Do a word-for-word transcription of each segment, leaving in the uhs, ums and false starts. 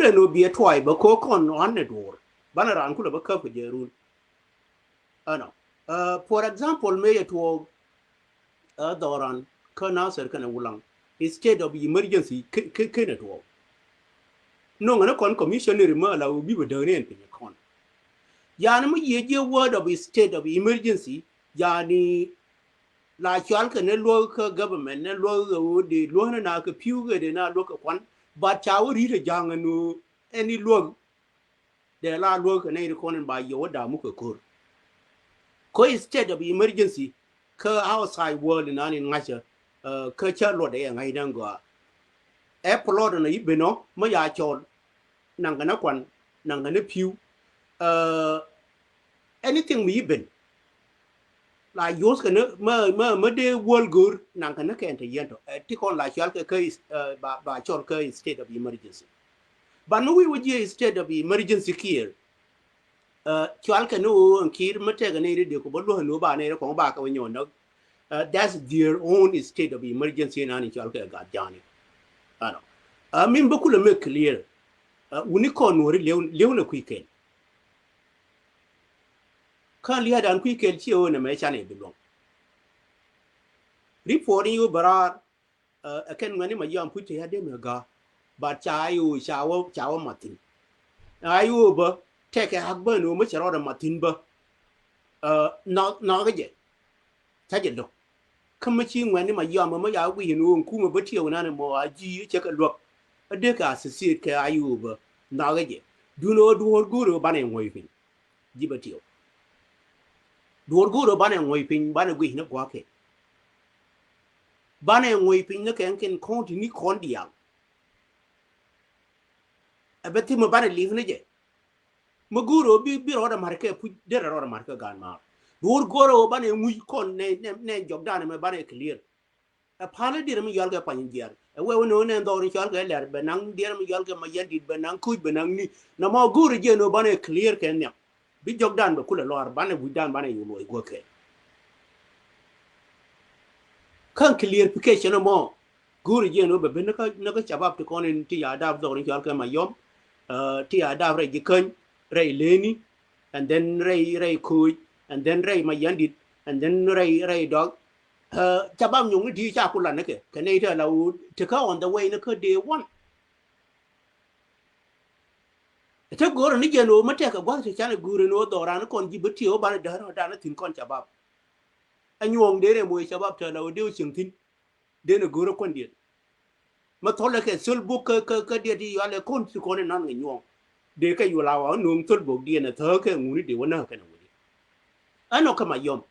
Rɛn ɔ biɛ tuay bä kɔ kɔn ɣän ni duɔr. Banɛ raan kulɛ bä käp kɛ jɛ run. Ɛnɔ. Uh, for example, mëë yɛ tuɔɔk, uh, dhɔran kä Nasir kɛnɛ Wulaŋ. State of emergency kɛ, kɛ, kɛnɛ tuɔɔk. No̱ŋ ni kɔn commissioner mɛ la wä bi bä däk ni ɛn piny kɔn. Yani mi yiëë jiɛ word of state of emergency, yani la cual kɛ ni luäk kä government, ni luäk kɛ wä dee luäk ni na kɛ pi̱w kɛ dee na luäk kɛ kuan, but ca wä ri̱t ɛ ja̱ŋ ɛn wä ɛn i̱ luäk. Dee la luäk kɛ nɛy ti kɔn in ba yɛ wä da̱a̱ muk kɛ ko̱r. Kä state of emergency kä outside world in an in ŋa̱cä, uh, kä cä luɔt dee yɛ ŋa̱c däŋ gɔaa. Ɛ plot in a i̱ ben ɔ mä ya cɔl. Naŋ kɛ ni kuan, naŋ kɛ ni pi̱w. Uh, anything mi i̱ ben. La use kɛ ni mä, mä, mä dee world go̱r naŋ kɛ ni kɛn te yɛn tɔ. Ɛ ti kɔn la cual kɛ kä, uh, ba, ba cɔl kä state of emergency. But mi wi̱i̱ wä jiɛ state of emergency kiɛ, uh, cual kɛ ni ɣöö ɛn ki̱i̱r mi tɛkɛ ni ri dee ku bä luäk ni wä ba ni ri kɔŋ ba kɛ wä nyɔk näk. Uh, that's their own state of emergency in an in cual kɛ gat ja̱a̱ni. Ɛnɔ. Uh, min bä kulɛ make clear. Uh, wuni kɔn nuɔri liw, liw ni kui̱ kɛn. Kä lia̱a̱dan kui̱ kɛl ciɛ ɣöö nɛmɛ canɛ bi luɔ̱ŋ. Report in yo̱o̱ bɛ raar, uh, ɛ kɛn ŋuɛ̈ni ma yɔam puc te ya dem ɛ ga̱a̱. But ca yo̱o̱ ca wä, ca wä mathin. A yo̱o̱ bä tɛkɛ hak bä ni wä mä cɛ rɔɔdɛ mathin bä. Uh, nhɔk, nhɔk jɛ. Ca jɛ lo̱k. Kä mä ci ŋuɛ̈ni ma yɔam ma ya wi̱i̱ ni wä ŋ kumɛ bä tiɛw nan mɔ a ji̱ cɛ kɛ luäk. A dee kɛ associate kɛ a yo̱o̱ bä. Nhɔk jɛ. Duundɛ wä duɔ̱ɔ̱r go̱o̱rɛ wä banɛ ŋuɔ̱c piny. Ji̱ bä tiɛw. Duɔ̱ɔ̱r go̱o̱rɛ banɛ ŋuɔ̱c piny, banɛ guic ni gua̱a̱kɛ. Banɛ ŋuɔ̱c piny ni kɛn kɛn kɔn ti ni kɔn diaal. Ɛ bɛ thimɛ banɛ li̱th ni jɛ. Mä go̱o̱rɛ bi, bi rɔɔdɛ ma̱r kɛ puc, derɛ rɔɔdɛ ma̱r kɛ gaan maar. Duɔ̱ɔ̱r go̱o̱rɛ banɛ ŋui̱c kɔn nɛ, nɛ, nɛ jɔkdan mɛ banɛ clear. Ɛ palä diɛɛr mi yɔal kɛ pany jiɛɛr. Ɛ wee wä ni wä nɛ dhɔr in cɔal kɛ lɛr bɛ naŋ diɛɛr mi yɔal kɛ ma yɛn dit bɛ naŋ kuc bɛ naŋ ni. Na mɔ go̱o̱rɛ jiɛn wä banɛ clear kɛ nhiam. Bi jɔkdan bɛ kulɛ lɔar banɛ wi̱cdan banɛ yo̱o̱ luɔc guäk kɛ. Kä clarification mɔ go̱o̱rɛ jiɛn wä bɛ ben ni kä, ni kä cabab ti kɔn in ti ya dap dhɔr in cɔal kɛ ma yɔm. Uh, ti ya dap rɛy ji̱ käny, rɛy leni, and then rɛy, rɛy koc, and then rɛy ma yɛn dit, and then rɛy, rɛy dɔk. Uh, ca bam nyuŋni ti ca ku lat ni kɛ kɛ nɛy te la wut te kä on the way ni kä day one. Te go̱o̱rä ni jɛn ɣöö mä tɛk kɛ gua̱th te canɛ guuri ni ɣöö dhɔran ni kɔn ji̱ bä tiee ɣöö banɛ däär ɣöö danɛ thi̱n kɔn ca bap. Ɛ nyuɔ̱ɔ̱ŋ dee rɛ moc ca bap te la ɣöö dee ɣöö cieŋ thi̱n. Dee nɛ go̱o̱rä kuän diet. Mä thɔlɛ kɛ thöl buk kä, kä, kä diet i̱ yɔalɛ kɔn ti kɔn inan kɛ nyuɔ̱ɔ̱ŋ. Dee kɛ yul a wa nuɔ̱ŋ thöl buk diet nɛ thäk kɛ ŋuni dee wä näk kɛn ɛ wuni. Ɛnɔ kä ma yɔm.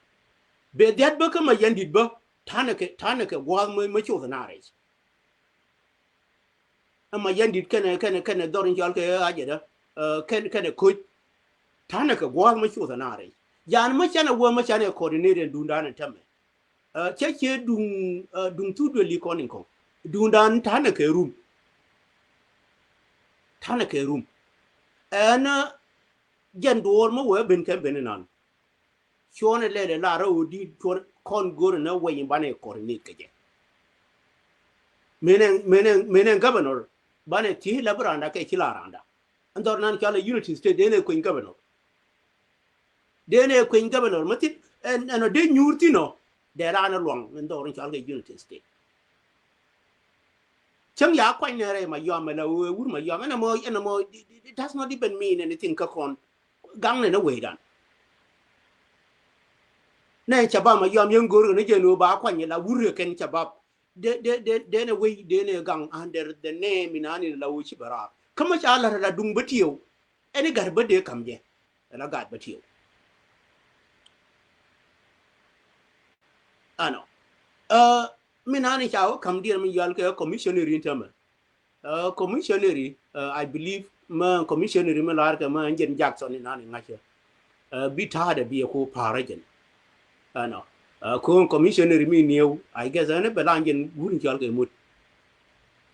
Bɛ dhiat bä kä ma yɛn dit bä. Ta̱nɛ kɛ, ta̱nɛ kɛ gua̱a̱th mä, mä coth ɛ na rɛc. Ɛmɛ yɛn dit kɛnɛ, kɛnɛ, kɛnɛ dhɔr in cɔal kɛ a jɛ dä. Ɛ, kɛn, kɛnɛ koc. Ta̱nɛ kɛ gua̱a̱th mä coth ɛ na rɛc. Jan mä canɛ wä mä canɛ coordinate ɛn duundan ɛn tämɛ. Ɛ, cɛ cɛ duŋ, ɛ, duŋ thuk duël li kɔn in kɔŋ. Duundan ta̱nɛ kɛ rum. Ta̱nɛ kɛ rum. Ɛn, ɛ, jɛn duɔɔr mä wee ben kɛn ben inan. Cuɔnɛ lɛlɛ la rɛ wä di cuɔn kɔn go̱rɛ nɛ wɛy in banɛ coordinate kɛ jɛ. Menɛ, menɛ, menɛ governor banɛ thiec la bi randa kɛ ci la randa. Ɛn dhɔr nan cɔalɛ Unity State denɛ kueny governor. Denɛ kueny governor ma thin ɛn, ɛn ɔ de nyuur thin ɔ. Dee raan ɛ luaŋ ɛn dhɔr in cɔalkɛ Unity State. Cäŋ ya kuany nɛ rɛy ma yɔam ɛn ɛ wur ma yɔam ɛn ɛ mɔ, ɛn ɛ mɔ, it does not even mean anything kä kɔn. Gaŋ nɛ ni wecdan. Nɛ cabab ma yɔam yɛn go̱r kɛ ni jɛn ɣöö ba kuany la wur kɛn cabab. De, de, de, de nɛ wec de nɛ gaŋ under the name in an in la wec ci bɛ raar. Kä ma ca lar la duŋ bä tiɛw. Ɛn i̱ gat bä dee kam jɛ. Ɛ la gat bä tiɛw. Ɛnɔ. Ɛ, min an in ca wä kam diɛn mi yɔal kɛ commissioner in tämɛ. Ɛ, commissioneri, ɛ, I believe mä commissioneri mi lar kɛ mä ɛn jɛn Jackson in an in ŋa̱cä. Ɛ, bi ta̱a̱dɛ bi ɛ ko pa̱a̱rä jɛn. Ɛnɔ. Ɛ, ko commissioneri mi niɛw, I guess, ɛn bɛ la jɛn wur in cɔal kɛ mut.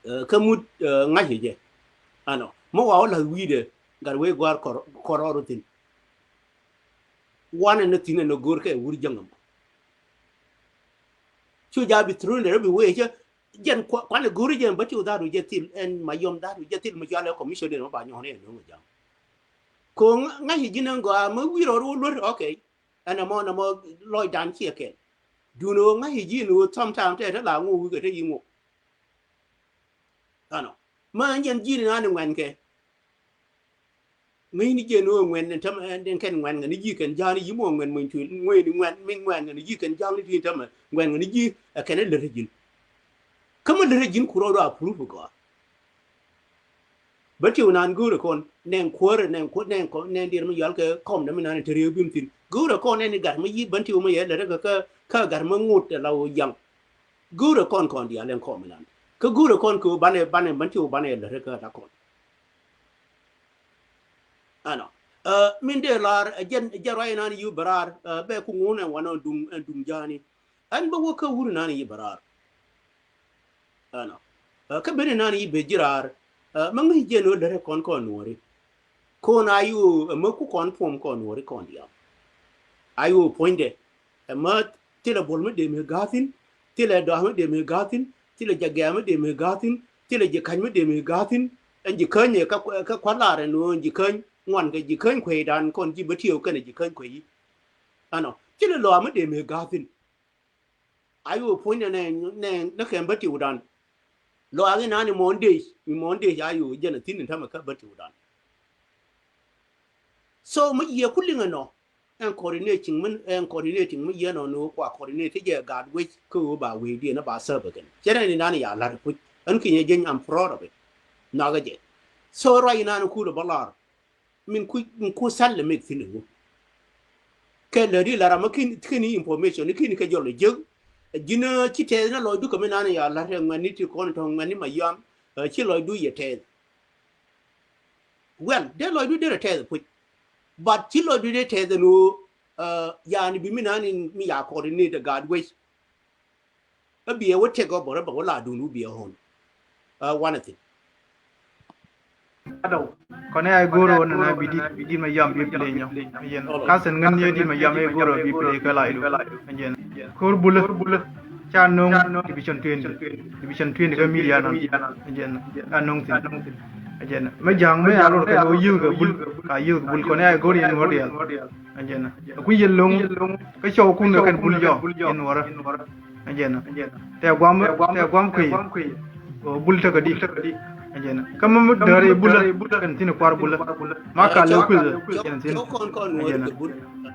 Ɛ, kä mut, ɛ, ŋa̱cä jɛ. Ɛnɔ. Mä wa wä la̱th wi̱i̱dɛ gat wee gua̱a̱r kɔr, kɔr ɔr wä thi̱n. Wanɛ ni thi̱n ɛn ɛ go̱o̱r kɛ wur jäŋ ɛmɔ. Cu ja bi through in the rest of the way, cä, jɛn kua-, kuanɛ go̱o̱ri jɛn bä tiw dha̱a̱du jɛ thil ɛn Mayɔm dha̱a̱du jɛ thil mi cualɛ commission dee mɛ ba nyɔ̱ɔ̱n ɛn no̱o̱ŋ ja̱a̱ŋ. Ko ŋa-, ŋa̱ci ji̱n ɛn gɔaa mi wi̱i̱ rɔɔd wä luär, okay. Ɛn ɛmɔ, ɛn ɛmɔ lɔcdan ciɛ kɛl. Duundɛ ɣöö ŋa̱ci ji̱n ɣöö sometime tɛ te la ŋok wi̱i̱ kɛ te yi ŋok. Ɛnɔ. Mä ɛn jɛn ji̱n ɛn an ŋuɛn kɛ. Ŋäcni jɛn ɣöö ŋuɛn ɛn tämɛ, ɛn kɛn ŋuɛn ŋäni ji̱ kɛn ja̱a̱ŋni ji̱ mɔ ŋuɛn muny tuil, ŋuɛn ŋuɛn, mi ŋuɛn ŋäni ji̱ kɛn ja̱a̱ŋni ti tämɛ, ŋuɛn ŋäni ji̱ ɛ kɛn ɛ lät ɛ ji̱n. Kä mi lät ɛ ji̱n ku rɔɔdu a proof gɔaa. Bä tiw nan go̱o̱rɛ kɔn, nɛn kuäärɛ, nɛn kuäär, nɛn kɔ, nɛn diɛɛr mi yɔal kɛ kɔm dämi nan te riek bim thi̱n. Go̱o̱rɛ kɔn ɛn i̱ gat mi yi̱ bän tiw mi yɛ lät ɛ kä, kä, kä gat mi ŋot ɛ la ɣöö yaŋ. Go̱o̱rɛ kɔn kɔn diaal ɛn kɔm inan. Kä go̱o̱rɛ kɔn kɛ ɣöö banɛ, banɛ, bän tiw banɛ lät ɛ kä la kɔn. Ɛnɔ. Ɛ, min dee lar, ɛ, jɛn, jɛn ruac inan yi̱ bɛ raar, ɛ, bɛ ku ŋun ɛn wanɔ duŋ, ɛn duŋ ja̱a̱ni. Ɛn bä wä kä wur inan yi̱ bɛ raar. Ɛnɔ. Ɛ, kä ben inan yi̱ bɛ ji̱ raar. Ɛ, mä ŋäc jɛn ɣöö lät ɛ kɔn kɔn nuɔ̱ɔ̱ri. Kɔn a yo̱o̱, ɛ, mä ku kɔn puɔm kɔn nuɔ̱ɔ̱ri kɔn diaal. A yo̱o̱ puɔ̱nydɛ. Ɛ, mä thilɛ buɔl mi dee mi ga̱a̱thin, thilɛ dɔa̱a̱ mi dee mi ga̱a̱thin, thilɛ jɛ gɛ̈ɛ̈ mi dee mi ga̱a̱thin, thilɛ ji̱ ka̱ny mi dee mi ga̱a̱thin. Ɛn ji̱ käny ɛ kä, kä kua̱r lar ɛn ɣöö ji̱ käny ŋuan kɛ ji̱ käny kueydan kɔn ji̱ bä tiɛw kɛnɛ ji̱ käny kuey. Ɛnɔ, thilɛ lɔa̱a̱ mi dee mi ga̱a̱thin. A yo̱o̱ puɔ̱nydɛ nɛ, nɛ, nɛ kɛn bä tiwdan. Lɔa̱a̱ inan i̱ mɔ̱ɔ̱n dec, i̱ mɔ̱ɔ̱n dec a yo̱o̱ jɛn a thi̱n in tämɛ kä bä tiwdan. So mi yiëë ku liŋ ɛnɔ, ɛn coordinating mi, ɛn coordinating mi yiëë nɔ ni kua coordinate jɛ gaat wec kä ɣöö ba wecdiɛn ba serve kɛn. Cɛ nɛn inan ya la̱r puc. Ɛn kinyɛ jeny, I'm proud of it. Nhɔakä jɛ. So ruac inan kulɛ bä lar. Min ku, min ku sal lɛ mek thi̱n ɛŋu. Kɛ lät i̱ la ram mi kin, kin information, kin kɛ jɔl ɛ jiäk. Ji̱n, ɛ, ci tɛth ni lɔcdu kɛ mi nan ya la̱r ɛ ŋuɛ̈tni ti kɔn tɔ̱ ŋuɛ̈tni Mayɔm, ɛ, ci lɔcdu yɛ tɛth. Well, dee lɔcdu dee rɛ tɛth puc. But ci lɔcdu dee tɛth ɛn ɣöö, ɛ, yani bi mi nan in mi ya coordinate ɛ gaat wec. Ɛ biɛ wä take over ɛ bɛ wä la dun wä biɛ hon. Ɛ, wanɛ thin. Kɔn ɛ a go̱o̱r ɣän na bi dit, bi dit Mayɔm bi play nyɔ. Jɛn. Kasin ŋän yɛ dit Mayɔm ɛ go̱o̱r bi play kɛ la idu. Jɛn. Ko̱r bulä. Ca no̱o̱ŋ division twenty. Division twenty kä media nɔn. Jɛn. Ca no̱o̱ŋ thin. Jɛn. Mɛ ja̱a̱ŋ mɛ a lor kɛ lo yiël kɛ bul. Ka yiël kɛ bul kɔn ɛ a go̱o̱r yɛn ŋɔ̱r diaal. Jɛn. Ku yɛl lo̱ŋ kä cɔw kun kɛ kɛn bul jɔ yɛn wärä. Jɛn. Tɛ guam, tɛ guam kui̱. Bul tekɛ di. Jɛn. Kä mi mi däri bul kɛn thi̱n kuar bul. Ma ka lɛ kui̱ kɛn thi̱n. Jɛn.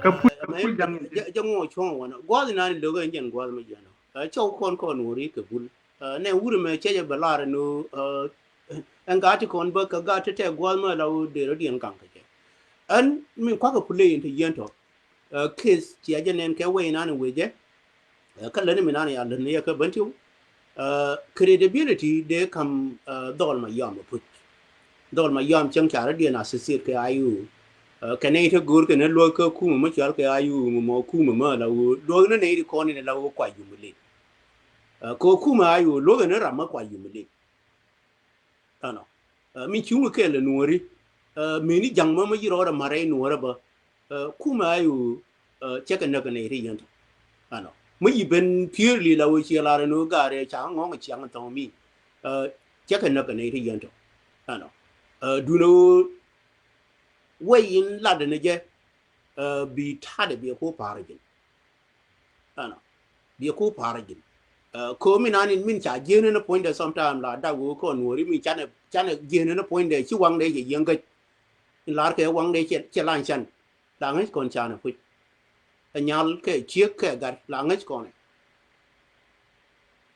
Kä puc, puc jaŋ. Jɛ ŋuɔ cuɔ̱ŋ wanɔ gua̱th inan ilök ɛn jɛn gua̱th mi jɛn. Cɔw kɔn kɔn wä ri kɛ bul. Nɛ wurɛ mɛ cɛ jɛ bɛ lar ɛn ɣöö ɛn gaat ti kɔn bä kɛ gaat ti tɛ gua̱th mɛ la wä dee rɔ diɛn kaŋ kɛ jɛ. Ɛn mi kua̱kɛ play in te yɛn tɔ. Case cia jɛ nɛn kɛ wee inan in wee jɛ. Kä lätni mi nan ya lätni yɛ kä bän tiw. Credibility dee kam dhɔl Mayɔm a puc. Dhɔl Mayɔm cäŋ ca rɔ diɛn associate kɛ I O. Kɛ nɛy te go̱o̱r kɛ ni luäk kä kumɛ mä cual kɛ I O mɔ kumɛ mä la wä luäk ni nɛy ti kɔn in la wä kua yum lit. Kɛ kumɛ I O luäk ni ram mä kua yum lit. Ɛnɔ. Min cuŋ kɛl ɛ nuɔ̱ɔ̱ri. Mini ja̱ŋ mä mä yi rɔɔdɛ ma̱rɛ nuɔ̱ɔ̱rä bä. Kumɛ I O cɛ kɛ näk kɛ nɛy ti yɛn tɔ. Ɛnɔ. Mä yi ben purely la wä ciɛ lar ɛn wä gaarɛ ca ŋɔ̱ŋ ciaŋ thɔŋ mi. Cɛ kɛ näk kɛ nɛy ti yɛn tɔ. Ɛnɔ. Dunɛ wä wä in latdɛ ni jɛ. Bi ta̱a̱dɛ bi ɛ ko pa̱a̱r jin. Ɛnɔ. Biɛ ku pa̱a̱r ji̱n. Ɛ, ko̱o̱m inan in min ca ji̱n in puɔ̱nydɛ sometime la dak wee kɔn nuɔ̱ɔ̱ri min canɛ, canɛ ji̱n in puɔ̱nydɛ ci waŋdɛ jɛ yiɛŋ gäc. In lar kɛ waŋdɛ cɛ, cɛ lan can. La ŋäc kɔn canɛ puc. Ɛ nyal kɛ ciek kɛ gat la ŋäc kɔnɛ.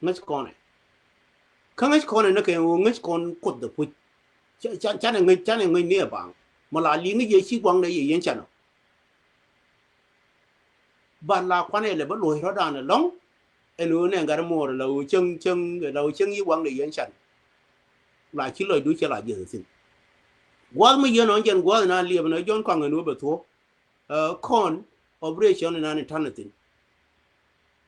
Ŋäc kɔnɛ. Kä ŋäc kɔnɛ ni kɛ ŋäc kɔn kuoth dɛ puc. Ca, ca, canɛ ŋäc, canɛ ŋäc ni ɛ baŋ. Mɔ la liŋ jɛ ci waŋdɛ jɛ yiɛŋ canɛ. Ba la kuanɛ lɛ bä luɔ̱c rɔ̱dan ɛlɔ̱ŋ. Ɛn ɣöö nɛ gat muɔɔr la ɣöö cäŋ, cäŋ, la ɣöö cäŋ yi waŋdɛ yɛn can. La ci lɔcdu cɛ la jiɛth thi̱n. Gua̱th mi yɛn ɔn jɛn gua̱th inan liɛp ni Jɔ̱ɔ̱n kɔaŋ ɛn ɣöö bɛ thuɔ̱k. Ɛ, kɔn operation inan in ta̱n thi̱n.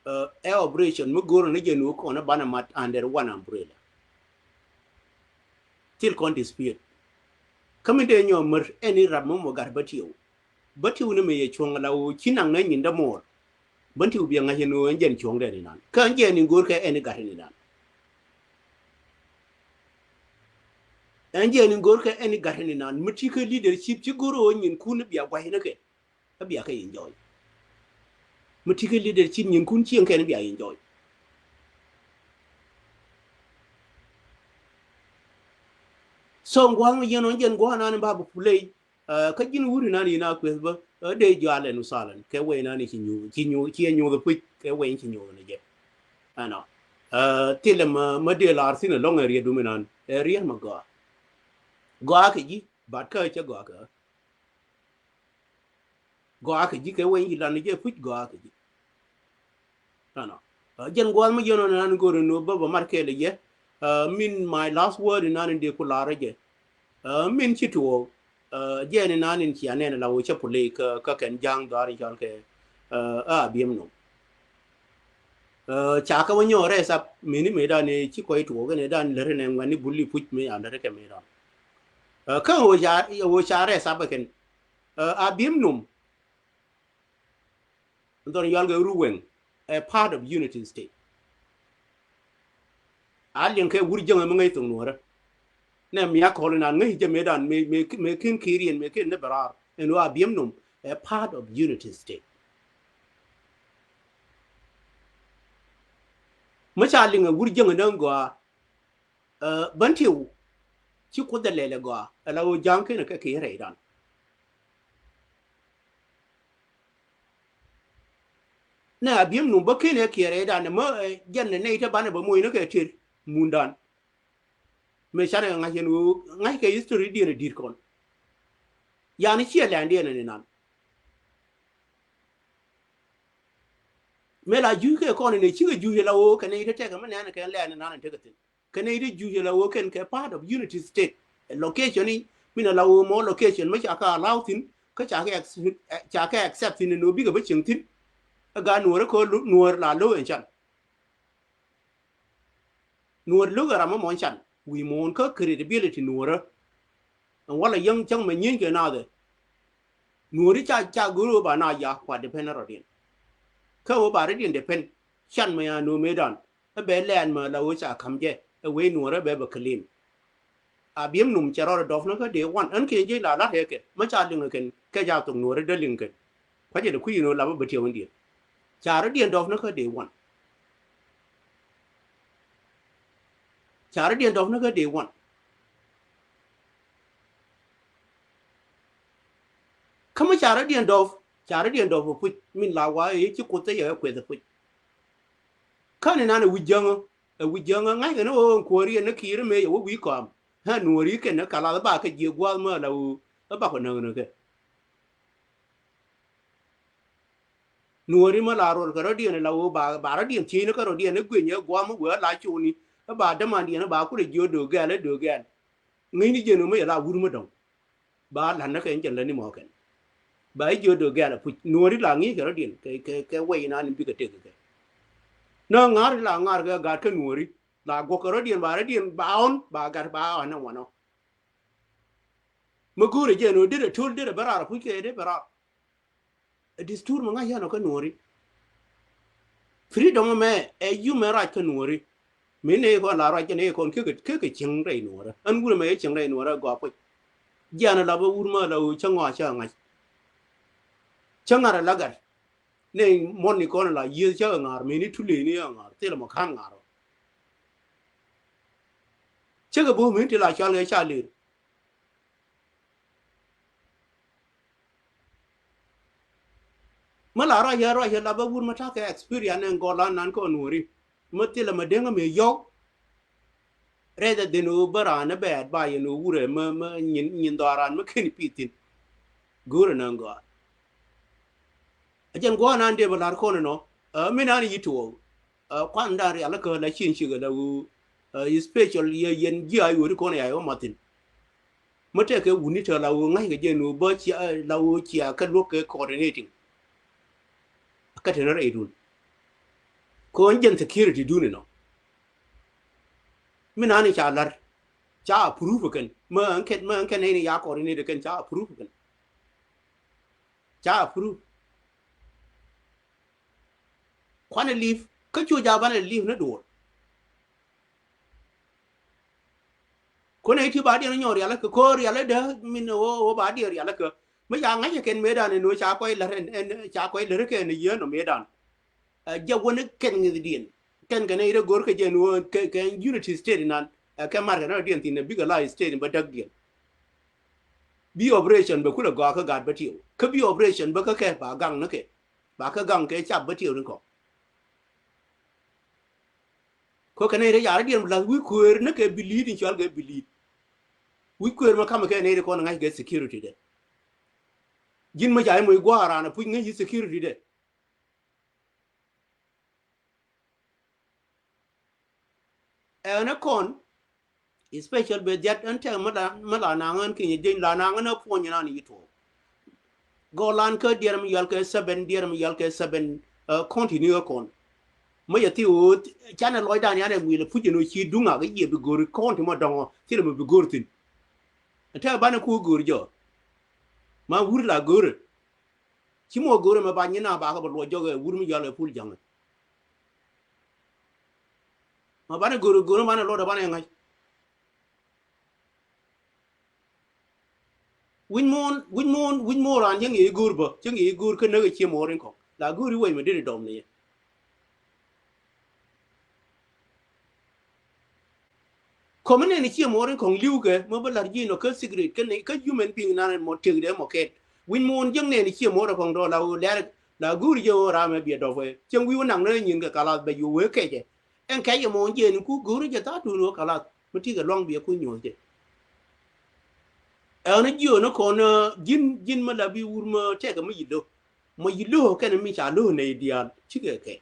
Ɛ, ɛ operation mi go̱o̱r ni jɛn ɣöö kɔn ɛ banɛ mat under one umbrella. Thil kɔn dispute. Kä mi dee nyɔk mär ɛn i̱ rap mi mɔ gat bä tiɛw. Bä tiw ni mi yɛ cuɔ̱ŋ la ɣöö ci naŋ nä nyin dämuɔɔr. Bä tiw biɛ ŋa̱c ɛn ɣöö ɛn jɛn cuɔ̱ŋdɛ ni nan. Kä ɛn jɛn in go̱o̱rkɛ ɛn i̱ gat ni nan. Ɛn jɛ ni go̱r kɛ ɛn i̱ gat ni nan mi ti kɛ leadership ci go̱r ɣöö nyin kun bia guay ni kɛ. Kä bia kɛ enjoy. Mi ti kɛ leadership nyin kun cieŋ kɛn bia enjoy. So gua̱a̱ŋ yɛn ɔ jɛn gua̱a̱ nan ba bi play. Kä ji̱n wuri nan ina kueth bä dee jual ɛn usalan kɛ wɛy nan ci nyuth ci nyuth ci nyuth puc kɛ wɛy ci nyuth ni jɛ. Ɛnɔ thilɛ ma ma dee lar thin alɔŋ ɛ riet dumi nan ɛ riet ma gɔaa. Gɔaa kɛ ji̱ bat kä cɛ gɔaa kɛ gɔaa kɛ ji̱ kɛ wɛy ci lan ni jɛ puc gɔaa kɛ ji̱. Nɔnɔ jɛn gua̱a̱th mi yɛn ɔ nan go̱r ni bä bä mat kɛɛl yɛ. Min my last word in nan in dee ku laarä jɛ. Min ci tuɔɔk jɛn in nan in cia nɛn la wä cä puley kä kä kɛn ja̱a̱ŋ dhɔaar in cɔl kɛ a biɛm nom. Ca kä wä nyɔɔk rɛy sap mini mëë dan ci kɔc tuɔɔk in dan lär in ɛn ŋuɛn ni buli puc mi a lär kɛ mëë dan. Kä wä ca wä ca rɛy sap kɛn a biɛm nom. Dhɔr yɔal kɛ Ruweng ɛ part of Unity State. A liɛŋ kɛ wur jäŋɛ mi ŋäc thok nuɔrä. Nɛ mi a kɔl inan ŋäc jɛ mëë dan mëë kin kiriɛn mëë kin ni bɛ raar ɛn ɣöö a biɛm nom ɛ part of Unity State. Mi ca liŋ ɛ wur jäŋɛ ni gɔaa bän tiw ci kuoth ɛ lɛl ɛ gɔaa ɛ la ɣöö ja̱a̱ŋ ken ɛ kɛ kiɛ rɛydan. Nɛ a biɛm num bä ken ɛ kiɛ rɛydan ɛ mä jɛn ɛ nɛy te banɛ bä moc ni kɛ tër mundan. Mëë canɛ kɛ ŋa̱c yɛn ɣöö ŋa̱c kɛ history diɛn ɛ di̱t kɔn. Yani ciɛ lɛndiɛn ɛ ni nan. Mëë la juc kɛ kɔn ɛ nɛ cikɛ juc ɛ la ɣöö kɛ nɛy te tɛkɛ mi nɛn ɛ kɛ lɛn ɛ nan ɛ tekɛ thi̱n. Kɛn i̱ ti juc ɛ la ɣöö kɛn kɛ part of Unity State. Ɛ location i̱ min ɛ la ɣöö mɔ location mi ca kɛ allow thi̱n kä ca kɛ accept thi̱n ɛ nöö bikɛ bä cieŋ thi̱n. Ɛ gat nuɔɔr ɛ kɛ nuɔɔr la lo̱k ɛn can. Nuɔɔr lo̱k ɛ ram mi mɔn can wi̱i̱ muɔ̱ɔ̱n kä credibility nuɔɔrä. Ɛn wala yäŋ cäŋ mɛ nyieeny kɛ naath ɛ nuɔɔri ca ca go̱r ɣöö ba na ya kua depend rɔ̱diɛn. Kä ɣöö ba rɔ̱diɛn depend can mɛ ya nöö mëëdan. Ɛ bɛ lɛɛn mɛ la wee ca ka̱m jɛ ɛ wee nuɔrɛ bɛ bɛ claim. A biɛm num cɛ rɔɔdɛ dɔpnä kä day one ɛn kiɛn jiec la la̱t ɛ kɛ mä ca liŋ ɛ kɛn kɛ ca thok nuɔrɛ dee liŋ kɛn. Kua̱cɛ dee kui̱c in ɣöö lapä bɛ tiɛw in diɛn ca rɔ̱diɛn dɔpnä kä day one. Ca rɔ̱diɛn dɔpnä kä day one. Kä mä ca rɔ̱diɛn dɔp ca rɔ̱diɛn dɔp ɛ puc min la wa ëë ci kuoth ɛ yɛ kueth ɛ puc. Kä ni nan ɛ wi̱c jäŋä ɛ wi̱c jäŋä ŋa̱ckɛ ni ɣöö ɛn kuäär yɛn ni kiir mëë yɛ wä wi̱i̱ kɔam. Ɣän nuɔ̱ɔ̱ri kɛn ni kalath ba kɛ jiɛ gua̱a̱th mä la ɣöö ɛ bakɔ näk ni kɛ. Nuɔ̱ɔ̱ri mä la ruɔl kɛ rɔ̱diɛn la ɣöö ba ba rɔ̱diɛn thiecni kä rɔ̱diɛn ni gui̱ny ɛ gua̱a̱m mi wee la cuni ɛ ba dämandiɛn ɛ ba kulɛ jiö döök gɛ̈ɛl ɛ döök gɛ̈ɛl. Ŋäcni jiɛn ɣöö mä yɛ la wur mi dɔ̱ŋ. Ba la̱t ni kɛ in jɛ lätni mɔ kɛn ba i̱ jiö döök gɛ̈ɛl ɛ puc nuɔ̱ɔ̱ri la ŋi̱i̱c kɛ rɔ̱diɛn kɛ kɛ kɛ wɛy inan in bikɛ tek kɛ. Nä ŋa̱r la ŋa̱r kɛ gat kä nuɔ̱ɔ̱ri la guɔ̱k kɛ rɔ̱diɛn ba rɔ̱diɛn ba ɣɔn ba gat ba ɣɔn ɛ ŋuanɔ. Mi go̱o̱rɛ jɛ ɛn ɣöö derɛ to̱l derɛ bä raar ɛ puc kɛ derɛ bä raar. Ɛ distur mi ŋa̱c yɛn ɔ kä nuɔ̱ɔ̱ri. Freedom ɛmɛ ɛ human right kä nuɔ̱ɔ̱ri. Mi nɛy kɔn la ruac kɛ nɛy kɔn kekɛ kekɛ cieŋ rɛy nuɔ̱ɔ̱rä. Ɛn wur ɛmɛ ɛ cieŋ rɛy nuɔ̱ɔ̱rä gɔaa puc. Jianɛ la bä wur mä la ɣöö cä ŋɔak cä ŋa̱c. Cä ŋa̱r ɛ la gat. Nɛy muɔ̱n ni kɔn la yieth cä ŋa̱r mëni tulëëni ɛ ŋa̱r thilɛ mɔ ka̱n ŋa̱r ɔ. Cä kɛ bo̱o̱ mëni ti la cual kɛ ca lëër. Mä la ruac yɛ ruac yɛ la bä wur mä ta̱kɛ experience ɛn gɔl an nan kɔn nuɔ̱ɔ̱ri. Mä thilɛ mä deŋä mëë yɔ̱w. Rɛth ɛ dhin ɣöö bä raan ɛ bɛɛt ba yɛn ɣöö wurɛ mä mä nyin nyin dhɔaaran mä ken pi̱i̱th thi̱n. Go̱o̱rɛ nan gɔaa. Ɛ jɛn gua̱a̱r nan dee bä la̱r kɔn ɛnɔ ɛ mi nan yi tuɔɔk. Kuan dan rial kä la cieŋ cikɛ la ɣöö special yɛ yɛn ji̱ a yuɔri kɔn ya yɛ wä mathin. Mä tɛkɛ wuni tɛ la ɣöö ŋa̱ckɛ jɛ ni ɣöö bä cia la ɣöö cia kɛ luäk kɛ coordinating. Kä tɛn rɛydun kɔn jɛn security dun inɔ. Mi nani ca la̱r ca approve kɛn mä ɛn kɛn mä ɛn kɛn nɛy ni ya coordinate kɛn ca approve kɛn. Ca approve. Kuanɛ leave kä cu jabanɛ leave ni duɔl. Kɔn ɛ ti ba diɛn nyɔk rialikä kɛ ko̱r rialikä dee min ɣöö ba diɛn rialikä. Mi ca ŋa̱c ɛ kɛn mëëdan ɛn ɣöö ca kɔc lär ɛn, ɛn ca kɔc lär kɛn ɛ yieen ɔ mëëdan. Ɛ jɛ wän kɛn ŋi̱thdiɛn. Kɛn kɛn ɛ ɣöö go̱r kɛ jɛ ɛn ɣöö kɛ, kɛ unity state inan. Ɛ kɛ markɛ nɔ diɛn thi̱n ɛ bikɛ la state in bä däkdiɛn. Bi operation bɛ kulɛ gɔaa kä gaat bä tiɛw. Kä bi operation bä kä kɛ ba gaŋ ni kɛ. Ba kä gaŋ kɛ cap bä tiɛw ni kɔ. Kɔ kɛn ɛ rɛy ar diɛn bi lath wi̱i̱ kuëër ni kɛ bi li̱i̱t in cual kɛ bi li̱i̱t. Wi̱i̱ kuëër ma kamɛ kɛ nɛy ri kɔn ŋa̱c kɛ security dɛ. Ji̱n ma ca i̱ moc gua̱a̱r raan a puc ŋäc yi security dɛ. Ɛn ɛ kɔn, especial bɛ dhiat ɛn tɛk mi la, mi la naŋ ɛn kinyɛ jeny la naŋ ɛn ɛ puɔ̱ny ɛn an yi tuɔɔk. Gɔlan kä diɛɛr mi yɔal kɛ seven, diɛɛr mi yɔal kɛ seven, ɛ, continue ɛ kɔn. Mi yɛ thi ɣöö canɛ lɔcdan yan ɛ ŋuilɛ puc ɛn ɣöö ci duŋ ak i̱ yiɛ bi go̱o̱ri county mɔ dɔŋɔ thilɛ mi bi go̱o̱r thi̱n. Ɛn tɛk banɛ ku go̱o̱r jɔ. Ma wur la go̱o̱rɛ. Ci mɔ go̱o̱rɛ mɛ ba nyin na ba kɛ bɛ luɔc jɔk ɛ wur mi yɔal ɛ pul ja̱ŋɛ. Ma banɛ go̱o̱rɛ go̱o̱rɛ banɛ luɔt ɛ banɛ ŋa̱c. Wi̱c muɔ̱ɔ̱n, wi̱c muɔ̱ɔ̱n, wi̱c muɔ̱ɔ̱n raan cäŋ yɛ i̱ go̱o̱r bä, cäŋ yɛ i̱ go̱o̱r kä näk ɛ cie muɔ̱ɔ̱r in kɔ̱ŋ. La go̱o̱r i̱ wec mi dee di dɔm ni yɛ. Kɔmi nɛn i̱ cie muɔ̱ɔ̱r in kɔ̱ŋ li̱w kɛ, mi bä la̱r ji̱ nɔ kä secret, kä ni, kä human being nan mɔ tëk dee mɔ kɛt. Wi̱c muɔ̱ɔ̱n jäŋ nɛn i̱ cie muɔ̱ɔ̱r in kɔ̱ŋ dɔ̱ la ɣöö lɛr, la go̱o̱r jɛ ɣöö ram ɛ biɛ dɔp ɛ. Cäŋ wi̱i̱ wä naŋ ni nyin kɛ kalath bɛ yo̱o̱ wee kɛcɛ. Ɛn kɛc ɛmɔ jiɛn ku go̱o̱ri jɛ thaatun ɣöö kalath mi ti kɛ luaŋ biɛ ku nyuɔ̱th jɛ. Ɛn jiöön kɔn, ɛ, ji̱n, ji̱n mi la bi wur mi tɛkɛ mi yi lo̱. Mi yi lo̱ kɛnɛ mi ca lo̱ nɛy diaal cikɛ kɛ.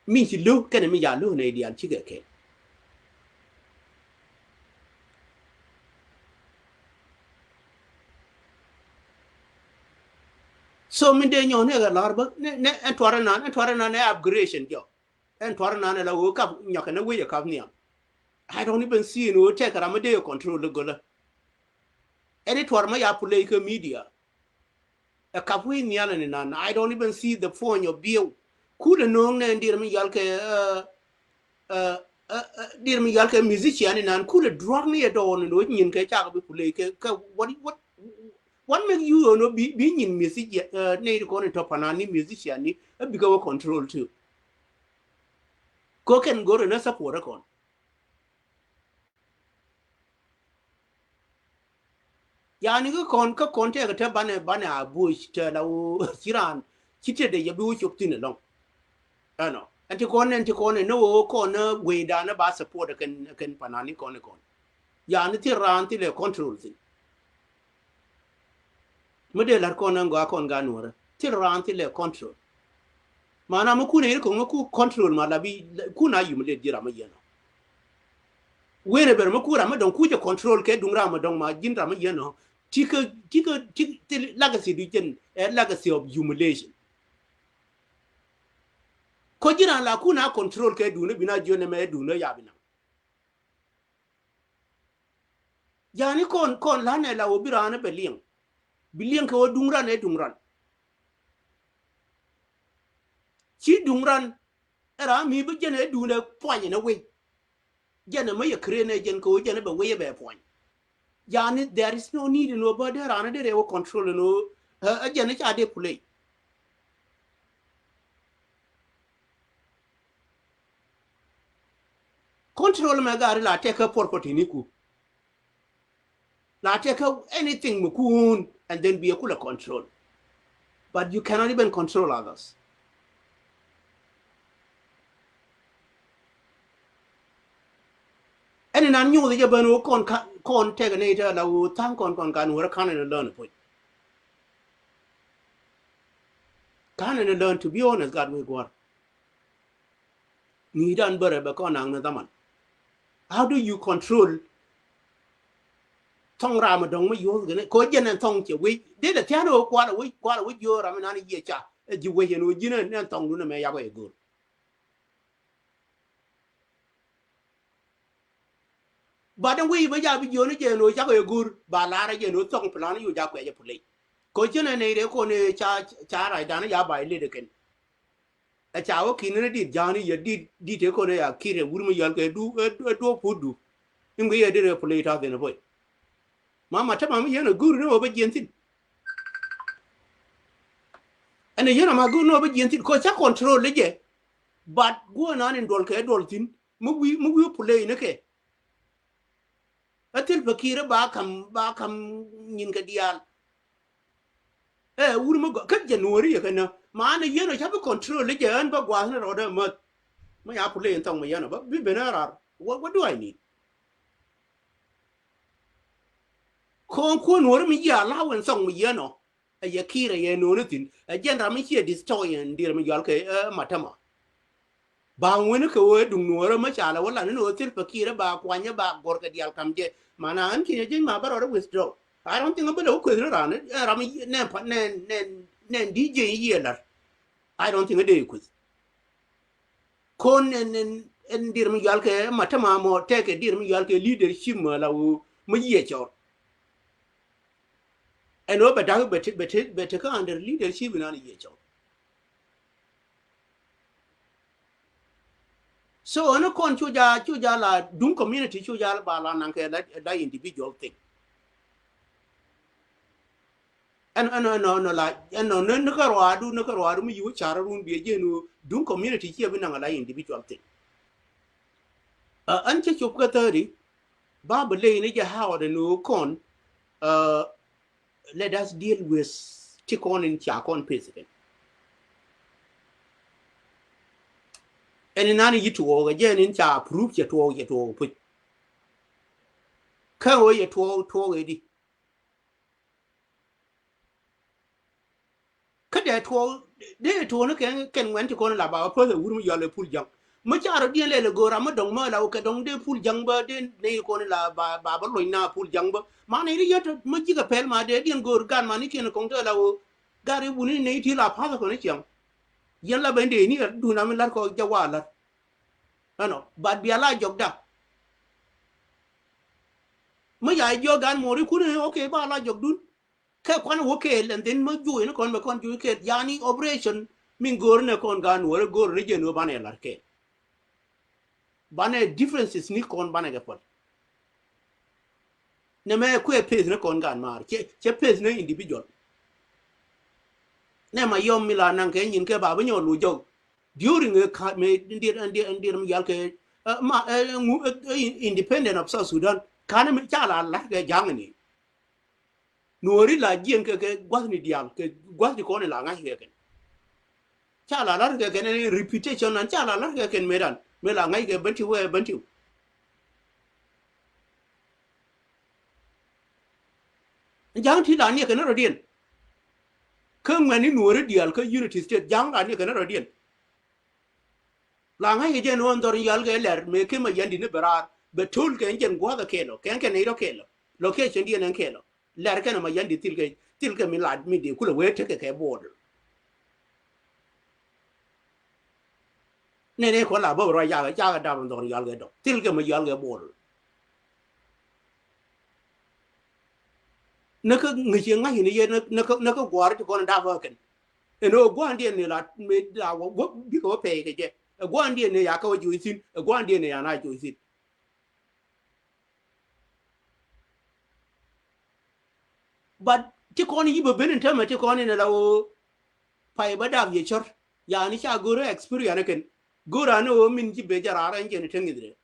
Mi ci lo̱ kɛnɛ mi ca lo̱ nɛy diaal cikɛ kɛ. So min dee nyɔ̱ɔ̱n ni kɛ la̱r bä, ni, ni, ɛn tuarɛ nan, ɛn tuarɛ nan ɛ upgradation jɔ. Ɛn tuarɛ nan ɛ la ɣöö kap nyɔkɛ ni wec ɛ kap nhiam. I don't even see ni ɣöö tɛkɛ ram mi dee control ni gölä. Ɛn i̱ tuar mi ya play kä media. Ɛ kap wi̱i̱ nhial ni nan. I don't even see the point of view. Kulɛ no̱o̱ŋ nɛ dier mi yal kɛ, ɛ, ɛ, ɛ, ɛ, dier mi yal kɛ musician ni nan. Kulɛ drug ni ɛ dɔɔn ni ɣöö nyin kɛ cak bi play kɛ, kɛ what, what, what make you, ɛ, nɔ bi, bi nyin musician, ɛ, nɛ di kɔn in tɔ panan ni musician ni, ɛ, bikɛ wä control too. Kɔ kɛn go̱r in ɛ support ɛ kɔn. Yani kä kɔn, kä kɔn tɛkɛ te banɛ, banɛ a buɔc te la wä ci raan ci te de yɛ bi wä cop thi̱n ɛlɔ̱ŋ. Ɛnɔ ɛn ti kɔn, ɛn ti kɔn ɛn ni wä kɔn ni wecdan ni ba support kɛn, kɛn panani kɔn ni kɔn. Yani thil raan thilɛ control thi̱n. Mi dee la̱r kɔn ɛn gɔaa kɔn gan nuɔrä thil raan thilɛ control. Mana mi kun ɛ yir kɔŋ mi ku control ma la bi kun a humiliate ji̱ ram mi yɛn ɔ. Wen ɛ ber mi ku ram mi dɔŋ ku jɛ control kɛ duŋ ram mi dɔŋ ma ji̱n ram mi yɛn ɔ. Tikä, tikä, tikä, ti legacy du jɛn ɛ legacy of humiliation. Kɔ ji̱n ran la kun a control kɛ duŋ ni bi na jiön ɛmɛ duŋ ni ya bi naŋ. Yani kɔn, kɔn la̱nɛ la wä bi raan bɛ liɛŋ. Bi liɛŋ kɛ wä duŋ ran ɛ duŋ ran. Ci duŋ ran ɛ ram mi bi jɛn ɛ duŋ ɛ puany ɛ wec. Jɛn ɛ mi yɛ kren ɛ jɛn kɛ wä jɛn ɛ bɛ wec ɛ bɛ puany. Yani there is no need in wä bä dee ran ɛ dee rɛ wä control in wä ɛ jɛn ɛ ca dee play. Control mɛ gari la tɛk kä property ni ku. La tɛk kä anything mi kun and then bi a kula control. But you cannot even control others. Ɛn inan nyuuth jɛ ben wä kɔn ka, kɔn tɛk ni tɛ la wä thaŋ kɔn kɔn kan wä kan in learn puc. Kan in learn, to be honest, gat wä guar. Ni dan bere bɛ kɔn naŋ ni dhaman. How do you control thɔŋ ram a dɔŋ mi yuɔth gɛn ko jɛn ɛn thɔŋ cɛ wec. Dee lɛ thian wä kual a wec, kual a wec yo ram inan yiɛ ca. Ɛ ji̱ wec ɛn wä ji̱n ɛn thɔŋ dun ɛmɛ yak ɛ go̱r. But in wi̱i̱ bä ja bi jiöni jɛ ni wä cakɔ yɛ go̱r ba lar jɛ ni wä thɔk plan yu ja kuɛ jɛ puley. Ko cin ɛn nɛy rɛ kɔn ca, ca rac dan ja ba iled kɛn. Ɛ ca wä kin ni dit ja̱a̱ni yɛ dit, dit ɛ kɔn ya kir ɛ wur mi yɔl kɛ du, ɛ du, ɛ du ɛ put du. Iŋ bi yɛ derɛ play ta̱a̱ thi̱n ɛ boy. Ma Matama mi yɛn a go̱o̱ri ni wä bä jiɛn thi̱n. Ɛn a yɛn a ma go̱o̱ri ni wä bä jiɛn thi̱n kɔ ca control jɛ. But guɔ nan in duɔl kɛ duɔl thi̱n mi wi̱i̱ mi wi̱i̱ play ni kɛ. A thil Pakiir ba kam ba kam nyin kɛ diaal. Ɛ wur mi gɔaa kä January yɛ kɛ nä ma an a yɛn a ca bi control jɛ ɛn bä gua̱a̱th ni rɔɔdɛ mäth. Mi ya play in thɔŋ mi yɛn a bä bi ben a rar. What, what do I need? Kɔn kuɔn wä ri mi yia la wen thɔŋ mi yɛn ɔ. Ɛ yɛ Kiir ɛ yɛ no̱o̱ni thi̱n ɛ jɛn ram mi ciɛ destroy ɛn dier mi yual kɛ ɛ Matama. Ba wen kɛ wä duŋ nuɔrä mi ca lɛ wä lan ni wä thil Pakiir ɛ ba kuany ɛ ba gɔr kɛ dial kam jɛ. Mana ɛn kinyɛ jɛn ma bä rɔɔdɛ withdraw. I don't think a bä lɛ wä kueth ri ran ɛ ram mi nɛn pa nɛn nɛn nɛn D J yiɛ lar. I don't think a dee kueth. Kon ɛn ɛn ɛn dir mi yual kɛ Matama mɔ tɛkɛ dir mi yual kɛ leadership mɔ la woo mi yiɛ cɔr. Ɛn wä bɛ dak bɛ te bɛ te bɛ te kä under leadership inan yiɛ cɔr. So ɛn kɔn cu ja cu ja la duŋ community cu ja ba la naŋ kɛ la la individual thing. Ɛn ɛn ɛn ɛn la ɛn ɛn ni kä ruaadu ni kä ruaadu mi yiwu car run biɛ jɛ ni duŋ community ciɛ bi naŋ a la individual thing. Ɛn cɛ cop kä thirty ba bi ley ni jɛ how the ni kɔn. Let us deal with ti kɔn in ca kɔn peth kɛ. Ɛn in nan yi tuɔɔk ɛ jɛ ɛn in ca proof cɛ tuɔɔk cɛ tuɔɔk puc. Kä ɣöö yɛ tuɔɔk tuɔɔk ɛ di. Kä dee tuɔɔk dee tuɔɔk ni kɛn kɛn ŋuɛn ti kɔn la ba päth ɛ wur mi yɔl ɛ pul jaŋ. Mi ca rɔ diɛn lɛl ɛ go̱o̱r ram mi dɔŋ mi la wä kɛ dɔŋ dee pul jaŋ bä dee nɛy kɔn la ba ba bä loc na pul jaŋ bä. Ma nɛy ri yɛn tɔ mi jikɛ pɛl ma dee diɛn go̱o̱r gan ma ni kiɛn kɔŋ te la wä. Gar i̱ wuni nɛy ti la pa̱th ɛ kɔn i̱ ciaŋ. Yɛn la ben dee ni ɛ dun ram mi lar kɔ jɛ wa lar. Ɛnɔ but bia la jɔk da. Mi ya jiɔ gan mori kuni okay ba la jɔk dun. Kɛ kuan wä kɛɛl and then mä juɔc ni kɔn bɛ kɔn juɔc kɛɛl yani operation. Min go̱o̱r ni kɔn gan wä rɛ go̱o̱r ni jɛ ni wä banɛ lar kɛɛl. Banɛ differences ni kɔn banɛ kɛ pɔt. Nɛ mɛ kuɛ peth ni kɔn gan maar cɛ cɛ peth ni individual. Nɛ ma yɔm mi la naŋ kɛ nyin kɛ ba bi nyɔl wä jɔk. During ɛ ka mɛ ndiɛt ndiɛt ndiɛt mi yal kɛ ma ŋu independent of South Sudan. Kan mi ca la lar kɛ jaŋ ni. Nuɔri la jiɛn kɛ kɛ gua̱thni diaal kɛ gua̱thni kɔn in la ŋa̱c kɛ kɛn. Ca la la̱r kɛ kɛn ɛn reputation an ca la la̱r kɛ kɛn mëëdan mëë la ŋa̱c kɛ bäntiw wee bäntiw. Ja̱ŋ ti la niɛ kɛn rɔ̱diɛn. Kä ŋuɛ̈ni nuɔri diaal kä Unity State ja̱ŋ la niɛ kɛn rɔ̱diɛn. La ŋa̱c kɛ jɛn ɣän dhɔr yal kɛ lɛr mëë kä ma yandi ni bɛ raar bɛ to̱l kɛ jɛn gua̱th ɛ kɛɛl ɔ kɛn kɛ nɛy rɔ kɛɛl ɔ. Location diɛn ɛn kɛɛl ɔ. Lɛr kɛn ɛ ma yandi thil kɛ thil kɛ mi lat mi dee kulɛ wee tekɛ kɛ border. Nɛnɛ kɔn la bä rɔ yakɛ cakɛ dap dhɔr yal kɛ dɔk thil kɛ ma yal kɛ border. Näkä ŋäc yɛ ŋa̱c yɛn yɛ näkä gua̱a̱r ti kɔn dap ɣä kɛn. Ɛn ɣöö gua̱a̱ndiɛn ni la mi la wä bikɛ wä pɛy kɛ jɛ. Ɛ gua̱a̱ndiɛn ni ya kä wä joc thi̱n ɛ gua̱a̱ndiɛn ni ya na joc thi̱n. But ti kɔn yi bä ben in tämɛ ti kɔn in ala ɣöö pay bä dap yɛ cär. Yani ca go̱rä experience kɛn go̱rä ni ɣöö min ci ben jɛ raar ɛn jɛn i̱ te ŋi̱th rɛ.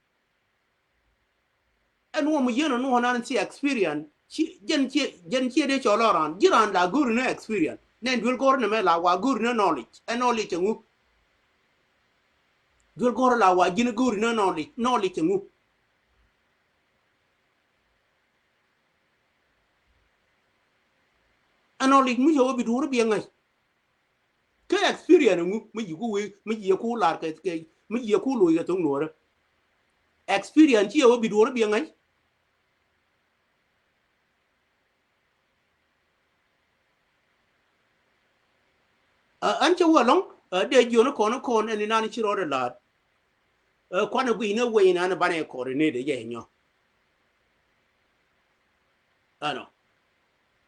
Ɛn wä mi yien ɔ nuɔ̱ɔ̱n an ci experience ci jɛn ci jɛn ci dee cɔl ɔ raan ji̱ raan la go̱o̱ri ni experience nɛn duel go̱o̱r ni mɛ la wa go̱o̱ri ni knowledge ɛ knowledge ɛŋu. Duel go̱o̱r la wa ji̱n go̱o̱ri ni knowledge knowledge ɛŋu. Ɛ knowledge mi cɛ wä bi duɔ̱ɔ̱r bi ɛ ŋäc. Kä experience ŋu mi ji̱ ku wee mi ji̱ ku lar kɛ kɛ mi ji̱ ku loc kɛ thoŋ nuɔrä. Experience ci yɛ wä bi duɔr bi ŋa̱c. Ɛ ɛn cɛ wä lɔŋ ɛ dee jiɔn kɔn kɔn ɛn inan ci rɔɔdɛ la̱a̱t. Ɛ kuanɛ guic ni wec inan banɛ coordinate jɛ nyɔ. Ɛnɔ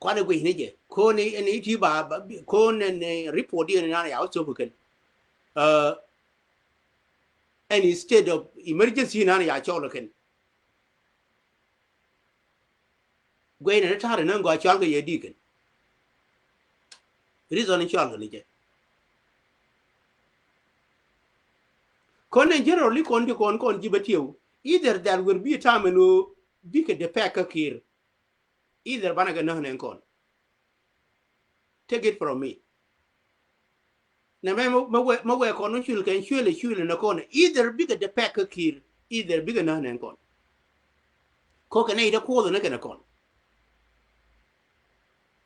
kuanɛ guic ni jɛ ko̱n ni ti ba ko̱n ni report diɛn inan ya wä thop kɛn. Ɛ ɛn state of emergency inan ya cɔl kɛn. Guɛy nɛ ni ta̱rɛ ni gɔaa cɔal kɛ yɛ di̱kɛn. Reason in cɔal kɛ ni jɛ. Kɔn in generally kɔn di kɔn kɔn ji̱ bä tiɛw. Either that will be a time in ɣöö bikɛ depɛk kä Kiir. Either banɛ kɛ näk nɛn kɔn. Take it from me. Nɛ mɛ mɛ wɛ mɛ wɛ kɔn cuil kɛ cuil cuil nɛ kɔn. Either bikɛ depɛk kä Kiir. Either bikɛ näk nɛn kɔn. Kɔ kɛ nɛ itɛ kuoth nɛ kɛnɛ kɔn.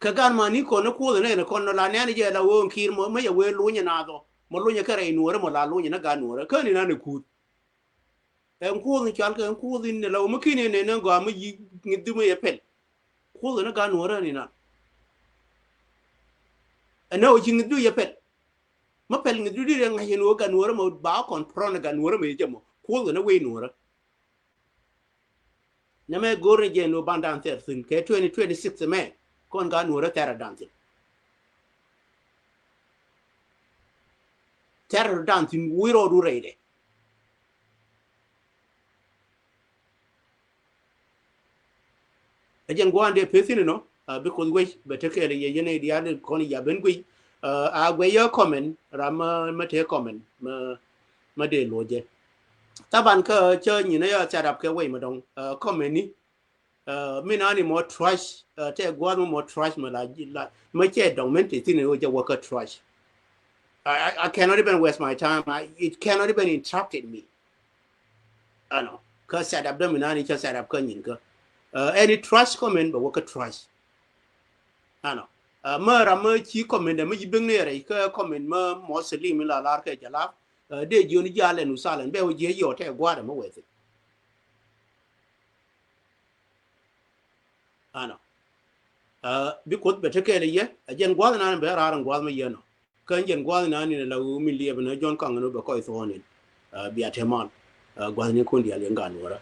Kɛ gan ma ni kɔn ni kuoth ni kɛnɛ kɔn nɔ la nɛn jɛ la wee Kiir mɔ mɛ yɛ wee luny na dhɔ mɔ luny kɛ rɛy nuɔrɛ mɔ la luny ni gan nuɔrɛ kä ni nan ni kuuth. Ɛn kuoth ni cual kɛ ɛn kuoth ni la wee mɛ kini ni ni gɔaa mɛ yi ŋi̱th du mɛ yɛ pɛl. Kuoth ni gan nuɔrɛ ni nan. Ɛn ni wee ci ŋi̱th du yɛ pɛl. Mɛ pɛl ŋi̱th du di rɛ ŋa̱c ni wee gan nuɔrɛ mɔ ba kɔn pron gan nuɔrɛ mɛ yɛ jɛ mɔ kuoth ni wee nuɔrɛ. Nɛ mɛ go̱r ni jɛ ni wä ban dan thɛr thi̱n kɛ twenty twenty-six mɛ kɔn ka nuɔrɛ thɛr dan thi̱n. Thɛr dan thi̱n wi̱i̱ rɔɔdu rɛydɛ. Ɛ jɛn gua̱a̱n dee peth thi̱n inɔ, uh, because wec bɛ tekɛɛl yɛ yɛn i̱ diaal kɔn ya ben guic, uh, a guic yɛ comment ram mɛ mɛ te comment mɛ mɛ dee luɔcɛ. Thaban kä cä nyin ɛ ya set up kɛ wec mɛ dɔŋ, uh, comment ni. Uh, mi nani mɔ trash, uh, tɛ gua̱th mɔ mɔ trash mɔ la la mɔ cɛ dɔŋ mɛn ti thin ɛ wä jɛ wä kä trash. I, I, I cannot even waste my time. I, it cannot even interrupted me. Ano kä set up dä mi nani cä set up kä nyin kä, uh, any trash comment bɛ wä kä trash. Ano, uh, mɛ ram mɛ ci comment dɛ mɛ ci bing ni rɛy kä comment mɛ mɔ Salim la lar kɛ jɛ la, uh, dee jiön jɛ alɛn usalen bɛ wä jiɛ yɔ tɛ gua̱th mɛ wɛ thin. Ano, uh, bi kuoth bɛ tekɛɛl yɛ a jɛn gua̱th nan bɛ raar in gua̱th mɛ yɛ nɔ. Kä jɛn gua̱th nan in la wee min liɛp in a jɔn kaŋ in wä bɛ kɔc thuɔɔn in, uh, bia te man, uh, gua̱th ni kun diaal yɛn gan wärä.